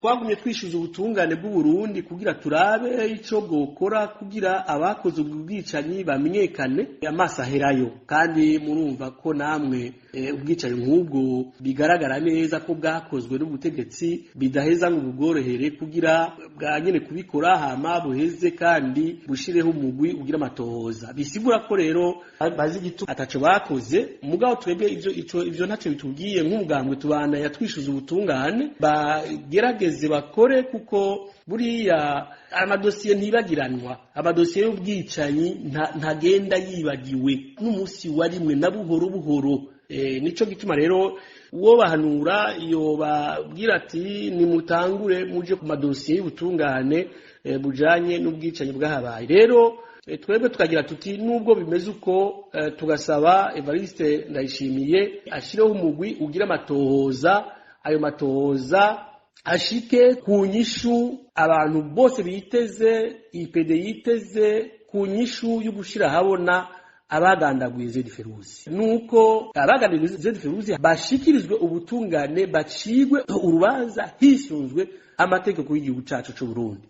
Twagumye twishyuza ubutungane bw'Uburundi kugira turabe ico bwokora kugira abakoze ubwo bwicanyi bamenyekane, amaso aherayo. Kandi murumva ko namwe ubwicanyi nk'ubwo bigaragara neza ko bwakozwe n'ubutegetsi, bidaheza ngo bubworohere kugira bwa nyene kubikora, hama buheze kandi bushireho umugwi ugira amatohoza. Bisigura ko rero bazi igituma ataco bakoze. Mugabo twebwe ivyo ico ivyo ntaco bitubwiye. Nk'umugambwe tubandanya twishyuza ubutungane, bagerageze bakore, kuko buriya amadosiye ntibagiranwa. Amadosiye y'ubwicanyi ntagenda yibagiwe n'umunsi wa rimwe na buhoro buhoro. Nico gituma rero uwo bahanura yobabwira ati: "Nimutangure muje ku madosiye y'ubutungane bujanye n'ubwicanyi bwahabaye." Rero twebwe tukagira tuti nubwo bimeze uko, tugasaba Evariste Ndayishimiye ashireho umugwi ugira amatohoza, ayo matohoza ashike ku nyishu abantu bose biteze, IPD yiteze, ku nyishu yo gushira habona abagandaguye Zedi Feruzi. Nuko abagandaguye Zedi Feruzi bashikirizwe ubutungane, bacigwe urubanza hisunzwe amategeko y'igihugu cacu c'u Burundi.